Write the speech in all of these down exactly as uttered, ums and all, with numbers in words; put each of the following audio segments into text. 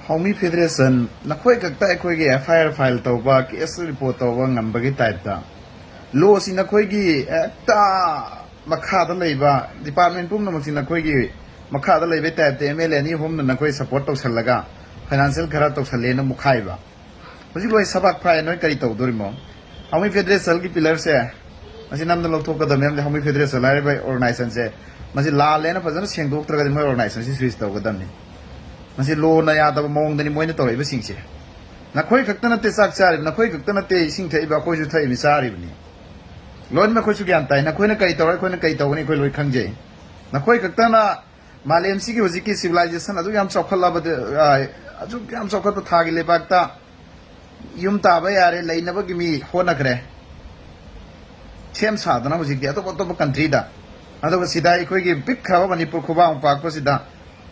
ꯍꯥꯎꯃꯤ federation, ꯅꯈꯣꯏ ꯈꯛꯇ ꯑꯩꯈꯣꯏꯒꯤ FIR file ꯇꯧꯕ, case report ꯇꯧꯕ ꯉꯝꯕꯒꯤ type ꯇ, ꯂꯣꯁꯤ ꯅꯈꯣꯏꯒꯤ ꯍꯦꯛꯇ ꯃꯈꯥꯗ ꯂꯩꯕ, department ꯄꯨꯝꯅꯃꯛꯁꯤ ꯅꯈꯣꯏꯒꯤ ꯃꯈꯥꯗ ꯂꯩꯕꯩ type ꯇ MLA ꯑꯅꯤ ꯑꯍꯨꯝꯅ ꯅꯈꯣꯏ support ꯇꯧꯁꯜꯂꯒ financial ꯈꯔ ꯇꯧꯁꯜꯂꯦꯅ ꯃꯨꯛꯈꯥꯏꯕ꯫ ꯍꯧꯖꯤꯛ ꯂꯣꯏ ꯁꯕꯥꯛ ꯐꯥꯏ, ꯅꯣꯏ ꯀꯔꯤ ꯇꯧꯗꯣꯔꯤꯃꯣ? ꯍꯥꯎꯃꯤ ꯐꯦꯗꯔꯦꯁꯟꯒꯤ pillar ꯁꯦ ꯃꯁꯤ ꯅꯝꯗ ꯂꯧꯊꯣꯛꯀꯗꯕꯅꯤ, ꯑꯃꯗꯤ ꯍꯥꯎꯃꯤ ꯐꯦꯗꯔꯦꯁꯟ ꯍꯥꯏꯔꯤꯕ organization ꯁꯦ ꯃꯁꯤ ꯂꯥꯜꯂꯦꯅ ꯐꯖꯅ ꯁꯦꯡꯗꯣꯛꯇ꯭ꯔꯒꯗꯤ ꯃꯣꯏ organization ꯁꯤ switch ꯇꯧꯒꯗꯕꯅꯤ꯫ ꯃꯁꯤ ꯂꯣꯅ ꯌꯥꯗꯕ ꯃꯑꯣꯡꯗꯅꯤ ꯃꯣꯏꯅ ꯇꯧꯔꯛꯏꯕꯁꯤꯡꯁꯦ꯫ ꯅꯈꯣꯏ ꯈꯛꯇ ꯅꯠꯇꯦ ꯆꯥꯛ ꯆꯥꯔꯤꯕ, ꯅꯈꯣꯏ ꯈꯛꯇ ꯅꯠꯇꯦ ꯏꯁꯤꯡ ꯊꯛꯏꯕ, ꯑꯩꯈꯣꯏꯁꯨ ꯊꯛꯏꯕꯅꯤ, ꯆꯥꯔꯤꯕꯅꯤ꯫ ꯂꯣꯏꯅꯃꯛ ꯑꯩꯈꯣꯏꯁꯨ ꯒ꯭ꯌꯥꯟ ꯇꯥꯏ, ꯅꯈꯣꯏꯅ ꯀꯔꯤ ꯇꯧꯔꯦ, ꯑꯩꯈꯣꯏꯅ ꯀꯔꯤ ꯇꯧꯒꯅꯤ, ꯑꯩꯈꯣꯏ ꯂꯣꯏ ꯈꯪꯖꯩ꯫ ꯅꯈꯣꯏ ꯈꯛꯇꯅ ꯃꯥꯂꯦꯝꯁꯤꯒꯤ ꯍꯧꯖꯤꯛꯀꯤ civilization ꯑꯗꯨꯛ ꯌꯥꯝ ꯆꯥꯎꯈꯠꯂꯕꯗ, ꯑ, ꯑꯗꯨꯛ ꯌꯥꯝ ꯆꯥꯎꯈꯠꯄ ꯊꯥꯒꯤ ꯂꯩꯕꯥꯛꯇ ꯌꯨꯝ ꯇꯥꯕ ꯌꯥꯔꯦ, ꯂꯩꯅꯕꯒꯤ ꯃꯤ ꯍꯣꯠꯅꯈ꯭ꯔꯦ, ꯁꯦꯝ ꯁꯥꯗꯅ ꯍꯧꯖꯤꯛꯇꯤ ꯑꯇꯣꯞ ꯑꯇꯣꯞꯄ country ꯗ꯫ ꯑꯗꯨꯒ ꯁꯤꯗ ꯑꯩꯈꯣꯏꯒꯤ ꯄꯤꯛꯈ꯭ꯔꯕ ꯃꯅꯤꯄꯨꯔ ꯈꯨꯕꯥꯛ ꯄꯥꯛꯄꯁꯤꯗ,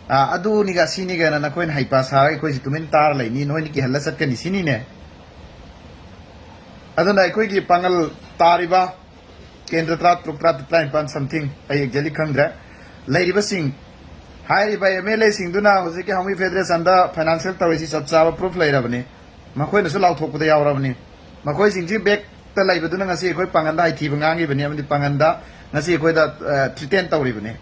ꯑ, ꯑꯗꯨꯅꯤꯒ ꯁꯤꯅꯤꯒꯅ ꯅꯈꯣꯏꯅ ꯍꯩꯄꯥ ꯁꯥꯔꯒ ꯑꯩꯈꯣꯏꯁꯤ ꯇꯨꯃꯤꯟ ꯇꯥꯔ ꯂꯩꯅꯤ, ꯅꯣꯏꯅ ꯀꯤꯍꯜꯂ ꯆꯠꯀꯅꯤ ꯁꯤꯅꯤꯅꯦ꯫ ꯑꯗꯨꯅ ꯑꯩꯈꯣꯏꯒꯤ ꯄꯥꯡꯒꯜ ꯇꯥꯔꯤꯕ ꯀꯦꯟꯗ꯭ꯔ ꯇꯔꯥꯇꯔꯨꯛ, ꯇꯔꯥꯇꯔꯦꯠ, ꯇꯔꯥꯅꯤꯄꯥꯟ something, ꯑꯩ exactly ꯈꯪꯗ꯭ꯔꯦ, ꯂꯩꯔꯤꯕꯁꯤꯡ, ꯍꯥꯏꯔꯤꯕ MLA ꯁꯤꯡꯗꯨꯅ ꯍꯧꯖꯤꯛꯀꯤ ꯍꯥꯎꯃꯤ ꯐꯦꯗꯔꯦꯁꯟꯗ financial ꯇꯧꯔꯤꯁꯤ ꯆꯞ ꯆꯥꯕ proof ꯂꯩꯔꯕꯅꯤ꯫ ꯃꯈꯣꯏꯅꯁꯨ ꯂꯥꯎꯊꯣꯛꯄꯗ ꯌꯥꯎꯔꯕꯅꯤ꯫ ꯃꯈꯣꯏꯁꯤꯡꯁꯤ back ꯇ ꯂꯩꯕꯗꯨꯅ ꯉꯁꯤ ꯑꯩꯈꯣꯏ ꯄꯥꯡꯒꯟꯗ ꯍꯥꯏꯊꯤꯕ ꯉꯥꯡꯉꯤꯕꯅꯤ ꯑꯃꯗꯤ ꯄꯥꯡꯒꯟꯗ ꯉꯁꯤ ꯑꯩꯈꯣꯏꯗ, ꯑ, threaten ꯇꯧꯔꯤꯕꯅꯤ,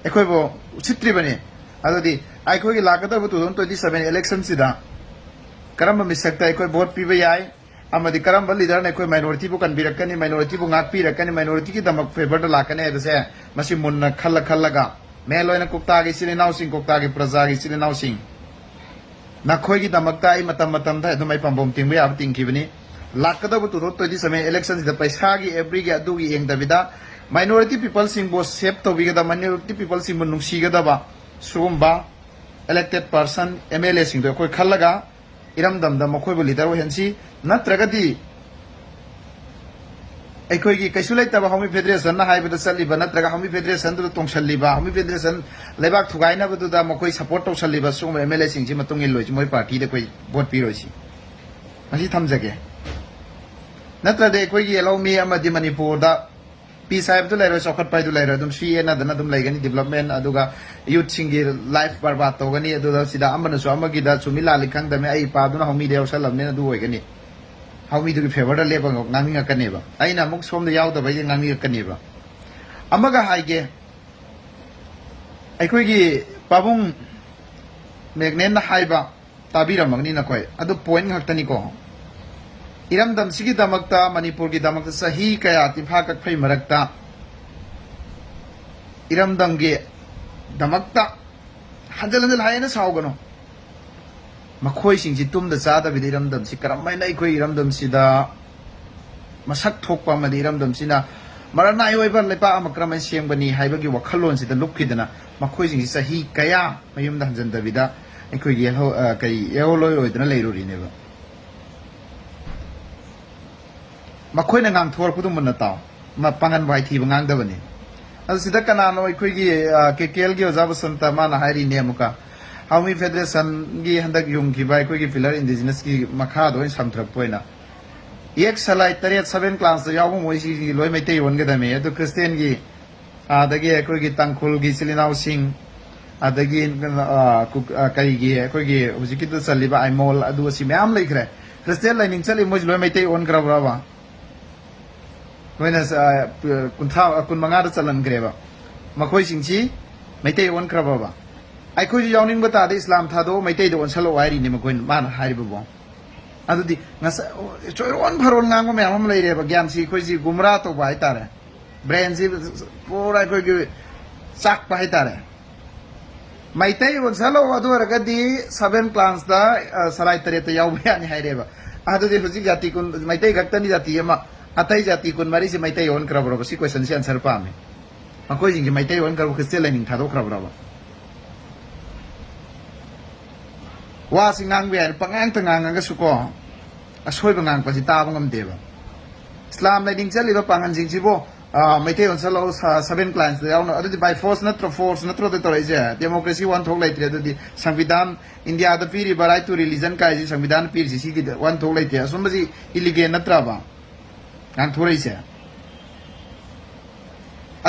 ꯑꯩꯈꯣꯏꯕꯨ ꯎꯁꯤꯠꯇ꯭ꯔꯤꯕꯅꯤ꯫ ꯑꯗꯨꯗꯤ ꯑꯩꯈꯣꯏꯒꯤ ꯂꯥꯛꯀꯗꯕ two thousand twenty seven election ꯁꯤꯗ ꯀꯔꯝꯕ ꯃꯤꯁꯛꯇ ꯑꯩꯈꯣꯏ vote ꯄꯤꯕ ꯌꯥꯏ, ꯑꯃꯗꯤ ꯀꯔꯝꯕ leader ꯅ ꯑꯩꯈꯣꯏ minority ꯕꯨ ꯀꯟꯕꯤꯔꯛꯀꯅꯤ, minority ꯕꯨ ꯉꯥꯛꯄꯤꯔꯛꯀꯅꯤ, minority ꯒꯤꯗꯃꯛ favour ꯗ ꯂꯥꯛꯀꯅꯤ ꯍꯥꯏꯕꯁꯦ ꯃꯁꯤ ꯃꯨꯟꯅ ꯈꯜꯂ ꯈꯜꯂꯒ, ꯃꯦꯟ ꯑꯣꯏꯅ ꯀꯣꯛꯇꯥꯒꯤ ꯏꯆꯤꯜ ꯏꯅꯥꯎꯁꯤꯡ, ꯀꯣꯛꯇꯥꯒꯤ ꯄ꯭ꯔꯖꯥꯒꯤ ꯏꯆꯤꯜ ꯏꯅꯥꯎꯁꯤꯡ, ꯅꯈꯣꯏꯒꯤꯗꯃꯛꯇ ꯑꯩ ꯃꯇꯝ ꯃꯇꯝꯗ ꯑꯗꯨꯝ ꯑꯩ ꯄꯥꯝꯕꯣꯝ ꯇꯤꯡꯕ ꯌꯥꯕ ꯇꯤꯡꯈꯤꯕꯅꯤ꯫ ꯂꯥꯛꯀꯗꯕ two thousand twenty seven election ꯁꯤꯗ ꯄꯩꯁꯥꯒꯤ, every ꯒꯤ, ꯑꯗꯨꯒꯤ ꯌꯦꯡꯗꯕꯤꯗ minority people ꯁꯤꯡꯕꯨ save ꯇꯧꯕꯤꯒꯗꯕ, minority people ꯁꯤꯡꯕꯨ ꯅꯨꯡꯁꯤꯒꯗꯕ ꯁꯤꯒꯨꯝꯕ elected person, MLA ꯁꯤꯡꯗꯣ ꯑꯩꯈꯣꯏ ꯈꯜꯂꯒ ꯏꯔꯝꯗꯝꯗ ꯃꯈꯣꯏꯕꯨ leader ꯑꯣꯏꯍꯟꯁꯤ꯫ ꯅꯠꯇ꯭ꯔꯒꯗꯤ ꯑꯩꯈꯣꯏꯒꯤ ꯀꯩꯁꯨ ꯂꯩꯇꯕ ꯍꯥꯎꯃꯤ ꯐꯦꯗꯔꯦꯁꯟꯅ ꯍꯥꯏꯕꯗ ꯆꯠꯂꯤꯕ, ꯅꯠꯇ꯭ꯔꯒ ꯍꯥꯎꯃꯤ ꯐꯦꯗꯔꯦꯁꯟꯗꯨꯗ ꯇꯣꯡꯁꯜꯂꯤꯕ, ꯍꯥꯎꯃꯤ ꯐꯦꯗꯔꯦꯁꯟ ꯂꯩꯕꯥꯛ ꯊꯨꯒꯥꯏꯅꯕꯗꯨꯗ ꯃꯈꯣꯏ support ꯇꯧꯁꯜꯂꯤꯕ ꯁꯤꯒꯨꯝꯕ MLA ꯁꯤꯡꯁꯤ ꯃꯇꯨꯡ ꯏꯜꯂꯣꯏꯁꯤ, ꯃꯣꯏ party ꯗ ꯑꯩꯈꯣꯏ vote ꯄꯤꯔꯣꯏꯁꯤ꯫ ꯃꯁꯤ ꯊꯝꯖꯒꯦ꯫ ꯅꯠꯇ꯭ꯔꯗꯤ ꯑꯩꯈꯣꯏꯒꯤ ꯂꯧꯃꯤ ꯑꯃꯗꯤ ꯃꯅꯤꯄꯨꯔꯗ ꯄꯤꯁ ꯍꯥꯏꯕꯗꯨ ꯂꯩꯔꯣꯏ, ꯆꯥꯎꯈꯠꯄ ꯍꯥꯏꯗꯨ ꯂꯩꯔꯣꯏ꯫ ꯑꯗꯨꯝ ꯁꯨꯌꯦꯟꯅꯗꯅ ꯑꯗꯨꯝ ꯂꯩꯒꯅꯤ꯫ ꯗꯤꯕꯂꯞꯃꯦꯟ, ꯑꯗꯨꯒ ꯌꯨꯠꯁꯤꯡꯒꯤ ꯂꯥꯏꯐ ꯕꯔꯕꯥꯗ ꯇꯧꯒꯅꯤ꯫ ꯑꯗꯨꯗ ꯁꯤꯗ ꯑꯃꯅꯁꯨ ꯑꯃꯒꯤꯗ ꯆꯨꯝꯃꯤ ꯂꯥꯜꯂꯤ ꯈꯪꯗꯕꯅꯤ꯫ ꯑꯩ ꯏꯄꯥꯗꯨꯅ ꯍꯧꯃꯤꯗ ꯌꯥꯎꯁꯜꯂꯕꯅꯤꯅ ꯑꯗꯨ ꯑꯣꯏꯒꯅꯤ꯫ ꯍꯧꯃꯤꯗꯨꯒꯤ ꯐꯦꯚꯔꯗ ꯂꯦꯞꯄꯒ ꯉꯥꯡꯅꯤꯡꯉꯛꯀꯅꯦꯕ꯫ ꯑꯩꯅ ꯑꯃꯨꯛ ꯁꯣꯝꯗ ꯌꯥꯎꯗꯕꯩꯗꯤ ꯉꯥꯡꯅꯤꯡꯉꯛꯀꯅꯦꯕ꯫ ꯑꯃꯒ ꯍꯥꯏꯒꯦ, ꯑꯩꯈꯣꯏꯒꯤ ꯄꯥꯕꯨꯡ ꯃꯦꯒꯅꯦꯟꯅ ꯍꯥꯏꯕ ꯇꯥꯕꯤꯔꯝꯃꯒꯅꯤ ꯅꯈꯣꯏ꯫ ꯑꯗꯨ ꯄꯣꯏꯟ ꯉꯥꯛꯇꯅꯤꯀꯣ꯫ ꯏꯔꯝꯗꯝꯁꯤꯒꯤꯗꯃꯛꯇ, ꯃꯅꯤꯄꯨꯔꯒꯤꯗꯃꯛꯇ ꯆꯍꯤ ꯀꯌꯥ ꯇꯤꯟꯐꯥ ꯀꯛꯐꯩ ꯃꯔꯛꯇ ꯏꯔꯝꯗꯝꯒꯤ ꯗꯃꯛꯇ ꯍꯟꯖꯤꯟ ꯍꯟꯖꯤꯟ ꯍꯥꯏꯌꯦꯅ ꯁꯥꯎꯒꯅꯨ꯫ ꯃꯈꯣꯏꯁꯤꯡꯁꯤ ꯇꯨꯝꯗ ꯆꯥꯗꯕꯤꯗ ꯏꯔꯝꯗꯝꯁꯤ ꯀꯔꯝꯍꯥꯏꯅ ꯑꯩꯈꯣꯏ ꯏꯔꯝꯗꯝꯁꯤꯗ ꯃꯁꯛ ꯊꯣꯛꯄ ꯑꯃꯗꯤ ꯏꯔꯝꯗꯝꯁꯤꯅ ꯃꯔꯅꯥꯏ ꯑꯣꯏꯕ ꯂꯩꯄꯥꯛ ꯑꯃ ꯀꯔꯝꯍꯥꯏꯅ ꯁꯦꯝꯒꯅꯤ ꯍꯥꯏꯕꯒꯤ ꯋꯥꯈꯜꯂꯣꯟꯁꯤꯗ ꯂꯨꯞꯈꯤꯗꯅ ꯃꯈꯣꯏꯁꯤꯡꯁꯤ ꯆꯍꯤ ꯀꯌꯥ ꯃꯌꯨꯝꯗ ꯍꯟꯖꯤꯟꯗꯕꯤꯗ ꯑꯩꯈꯣꯏꯒꯤ ꯌꯦꯜꯍꯧ-, ꯑ, ꯀꯩ, ꯌꯦꯜꯍꯧꯂꯣꯏ ꯑꯣꯏꯗꯅ ꯂꯩꯔꯨꯔꯤꯅꯦꯕ꯫ ꯃꯈꯣꯏꯅ ꯉꯥꯡꯊꯣꯔꯛꯄꯗꯨ ꯃꯨꯟꯅ ꯇꯥꯎ꯫ ꯃ-, ꯄꯥꯡꯒꯟ ꯋꯥꯏꯊꯤꯕ ꯉꯥꯡꯗꯕꯅꯤ꯫ ꯑꯗꯨ ꯁꯤꯗ ꯀꯅꯥꯅꯣ ꯑꯩꯈꯣꯏꯒꯤ, ꯑ, ꯀꯦ ꯀꯦ ꯑꯦꯜꯒꯤ ꯑꯣꯖꯥ ꯕꯁꯟꯇ ꯃꯥꯅ ꯍꯥꯏꯔꯤꯅꯦ ꯑꯃꯨꯛꯀ꯫ ꯍꯥꯎꯃꯤ ꯐꯦꯗꯔꯦꯁꯟꯒꯤ ꯍꯟꯗꯛ ꯌꯨꯡꯈꯤꯕ ꯑꯩꯈꯣꯏꯒꯤ ꯄꯤꯂꯔ ꯏꯟꯗꯤꯖꯤꯅꯁꯀꯤ ꯃꯈꯥꯗ ꯑꯣꯏꯅ ꯁꯝꯊꯔꯛꯄ ꯑꯣꯏꯅ꯫ ꯌꯦꯛ ꯁꯂꯥꯏ ꯇꯔꯦꯠ ꯁꯚꯦꯟ ꯀ꯭ꯂꯥꯁꯇ ꯌꯥꯎꯕ ꯃꯣꯏꯁꯤꯡꯁꯤ ꯂꯣꯏ ꯃꯩꯇꯩ ꯑꯣꯟꯒꯗꯕꯅꯤ꯫ ꯑꯗꯨ ꯈ꯭ꯔꯤꯁꯇꯦꯟꯒꯤ, ꯑꯗꯒꯤ ꯑꯩꯈꯣꯏꯒꯤ ꯇꯥꯡꯈꯨꯜꯒꯤ ꯏꯆꯤꯜ ꯏꯅꯥꯎꯁꯤꯡ, ꯑꯗꯒꯤ, ꯑ, ꯀꯨꯛ-, ꯑ, ꯀꯩꯒꯤ ꯑꯩꯈꯣꯏꯒꯤ ꯍꯧꯖꯤꯛꯀꯤꯗꯨ ꯆꯜꯂꯤꯕ ꯑꯥꯏꯃꯣꯜ, ꯑꯗꯨ ꯑꯁꯤ ꯃꯌꯥꯝ ꯂꯩꯈ꯭ꯔꯦ꯫ ꯈ꯭ꯔꯤꯁꯇꯦꯟ ꯂꯥꯏꯅꯤꯡ ꯆꯠꯂꯤ ꯃꯣꯏꯁꯨ ꯂꯣꯏ ꯃꯩꯇꯩ ꯑꯣꯟꯈ꯭ꯔꯕ꯭ꯔꯕ? ꯂꯣꯏꯅ, ꯑ, ꯀꯨꯟꯊ꯭ꯔꯥ, ꯀꯨꯟꯃꯉꯥꯗ ꯆꯜꯍꯟꯈ꯭ꯔꯦꯕ꯫ ꯃꯈꯣꯏꯁꯤꯡꯁꯤ ꯃꯩꯇꯩ ꯑꯣꯟꯈ꯭ꯔꯕꯕ? ꯑꯩꯈꯣꯏꯁꯨ ꯌꯥꯎꯅꯤꯡꯕ ꯇꯥꯔꯗꯤ ꯏꯁꯂꯥꯝ ꯊꯥꯗꯣꯛꯑꯣ, ꯃꯩꯇꯩꯗ ꯑꯣꯟꯁꯜꯂꯛꯑꯣ ꯍꯥꯏꯔꯤꯅꯦ ꯃꯈꯣꯏꯅ, ꯃꯥꯅ ꯍꯥꯏꯔꯤꯕꯕꯣ꯫ ꯑꯗꯨꯗꯤ ꯉꯁꯥꯏ ꯆꯣꯏꯔꯣꯟ ꯐꯔꯣꯟ ꯉꯥꯡꯕ ꯃꯌꯥꯝ ꯑꯃ ꯂꯩꯔꯦꯕ꯫ ꯒ꯭ꯌꯥꯟꯁꯤ ꯑꯩꯈꯣꯏꯁꯤ ꯒꯨꯝꯔꯥ ꯇꯧꯕ ꯍꯥꯏꯇꯥꯔꯦ꯫ ꯕ꯭ꯔꯦꯟꯁꯤ ꯄꯨꯔꯥ ꯑꯩꯈꯣꯏꯒꯤ ꯆꯥꯛꯄ ꯍꯥꯏꯇꯥꯔꯦ꯫ ꯃꯩꯇꯩ ꯑꯣꯟꯁꯜꯂꯛꯑꯣ, ꯑꯗꯨ ꯑꯣꯏꯔꯒꯗꯤ ꯁꯚꯦꯟ ꯀ꯭ꯂꯥꯟꯁꯇ, ꯑ, ꯁꯂꯥꯏ ꯇꯔꯦꯠꯇ ꯌꯥꯎꯕ ꯌꯥꯅꯤ ꯍꯥꯏꯔꯦꯕ꯫ ꯑꯗꯨꯗꯤ ꯍꯧꯖꯤꯛ ꯖꯥꯇꯤ ꯀꯨꯟ, ꯃꯩꯇꯩ ꯈꯛꯇꯅꯤ ꯖꯥꯇꯤ ꯑꯃ, ꯑꯇꯩ ꯖꯥꯇꯤ ꯀꯨꯟꯃꯔꯤꯁꯤ ꯃꯩꯇꯩ ꯑꯣꯟꯈ꯭ꯔꯕ꯭ꯔꯕ? ꯁꯤ ꯀꯣꯏꯁꯟꯁꯤ ꯑꯟꯁꯔ ꯄꯥꯝꯃꯤ꯫ ꯃꯈꯣꯏꯁꯤꯡꯁꯤ ꯃꯩꯇꯩ ꯑꯣꯟꯈ꯭ꯔꯕ, ꯈ꯭ꯔꯤꯁꯇꯦꯟ ꯂꯥꯏꯅꯤꯡ ꯊꯥꯗꯣꯛꯈ꯭ꯔꯕ꯭ꯔꯕ? ꯋꯥꯁꯤ ꯉꯥꯡꯕ ꯌꯥꯏ, ꯄꯉꯥꯡꯇ ꯉꯥꯡꯉꯒꯁꯨ ꯀꯣ, ꯑꯁꯣꯏꯕ ꯉꯥꯡꯉꯛꯄꯁꯤ ꯇꯥꯕ ꯉꯝꯗꯦꯕ꯫ ꯏꯁꯂꯥꯝ ꯂꯥꯏꯅꯤꯡ ꯆꯠꯂꯤꯕ ꯄꯥꯡꯒꯜꯁꯤꯡꯁꯤꯕꯨ, ꯑ, ꯃꯩꯇꯩ ꯑꯣꯟꯁꯜꯂꯛꯑꯣ, ꯁ-, ꯁꯚꯦꯟ ꯀ꯭ꯂꯥꯟꯁꯇ ꯌꯥꯎꯅ, ꯑꯗꯨꯗꯤ by force ꯅꯠꯇ꯭ꯔꯣ, ꯐꯣꯔꯁ ꯅꯠꯇ꯭ꯔꯣ ꯑꯗꯨ ꯇꯧꯔꯛꯏꯁꯦ? ꯗꯦꯃꯣꯀ꯭ꯔꯦꯁꯤ ꯋꯥꯍꯟꯊꯣꯛ ꯂꯩꯇ꯭ꯔꯦ꯫ ꯑꯗꯨꯗꯤ ꯁꯪꯕꯤꯙꯥꯟ, ꯏꯟꯗꯤꯌꯥꯗ ꯄꯤꯔꯤꯕ right to religion ꯀꯥꯏꯁꯤ ꯁꯪꯕꯤꯙꯥꯟꯅ ꯄꯤꯔꯤꯁꯤ ꯁꯤꯒꯤꯗ ꯋꯥꯍꯟꯊꯣꯛ ꯂꯩꯇꯦ꯫ ꯑꯁꯨꯝꯕꯁꯤ ꯏꯂꯤꯒꯦꯜ ꯅꯠꯇ꯭ꯔꯕ ꯉꯥꯡꯊꯣꯔꯛꯏꯁꯦ?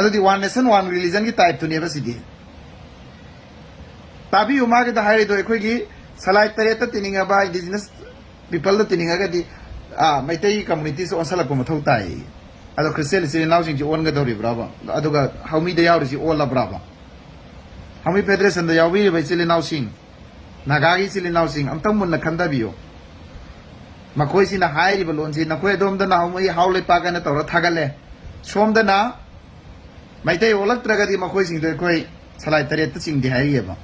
ꯑꯗꯨꯗꯤ one nation one religion ꯒꯤ type ꯇꯨꯅꯦꯕ ꯁꯤꯗꯤ꯫ ꯇꯥꯕꯤꯌꯨ, ꯃꯥꯒꯤꯗ ꯍꯥꯏꯔꯤꯗꯣ, ꯑꯩꯈꯣꯏꯒꯤ ꯁꯂꯥꯏ ꯇꯔꯦꯠꯇ ꯇꯤꯟꯅꯤꯡꯉꯕ indigenous people ꯗ ꯇꯤꯟꯅꯤꯡꯉꯒꯗꯤ, ꯑꯥ, ꯃꯩꯇꯩ community ꯁꯨ ꯑꯣꯟꯁꯜꯂꯛꯄ ꯃꯊꯧ ꯇꯥꯏ꯫ ꯑꯗꯣ Christian ꯏꯆꯤꯜ ꯏꯅꯥꯎꯁꯤꯡꯁꯤ ꯑꯣꯟꯒꯗꯧꯔꯤꯕ꯭ꯔꯕ? ꯑꯗꯨꯒ ꯍꯧꯃꯤꯗ ꯌꯥꯎꯔꯤꯁꯤ ꯑꯣꯜꯂꯕ꯭ꯔꯕ? ꯍꯧꯃꯤ Federation ꯗ ꯌꯥꯎꯕꯤꯔꯤꯕ ꯏꯆꯤꯜ ꯏꯅꯥꯎꯁꯤꯡ, ꯅꯥꯒꯥꯒꯤ ꯏꯆꯤꯜ ꯏꯅꯥꯎꯁꯤꯡ, ꯑꯝꯇꯪ ꯃꯨꯟꯅ ꯈꯟꯊꯕꯤꯌꯨ꯫ ꯃꯈꯣꯏꯁꯤꯅ ꯍꯥꯏꯔꯤꯕ ꯂꯣꯟꯁꯤ, ꯅꯈꯣꯏ ꯑꯗꯣꯝꯗꯅ ꯍꯧꯃꯤ ꯍꯥꯎ ꯂꯩꯄꯥꯛ ꯍꯥꯏꯅ ꯇꯧꯔ ꯊꯥꯒꯠꯂꯦ, ꯁꯣꯝꯗꯅ ꯃꯩꯇꯩ ꯑꯣꯜꯂꯛꯇ꯭ꯔꯒꯗꯤ ꯃꯈꯣꯏꯁꯤꯡꯗꯣ ꯑꯩꯈꯣꯏ ꯁꯂꯥꯏ ꯇꯔꯦꯠꯇ ꯆꯤꯡꯗꯦ ꯍꯥꯏꯔꯤꯑꯕ꯫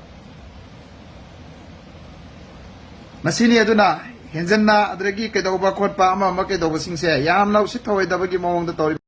ꯃꯁꯤꯅꯤ꯫ ꯑꯗꯨꯅ ꯍꯦꯟꯖꯟꯅ ꯑꯗꯨꯗꯒꯤ ꯀꯩꯗꯧꯕ ꯈꯣꯠꯄ ꯑꯃ ꯑꯃ ꯀꯩꯗꯧꯕꯁꯤꯡꯁꯦ ꯌꯥꯝꯅ ꯎꯁꯤꯠ ꯊꯑꯣꯏꯗꯕꯒꯤ ꯃꯑꯣꯡꯗ ꯇꯧꯔꯤ꯫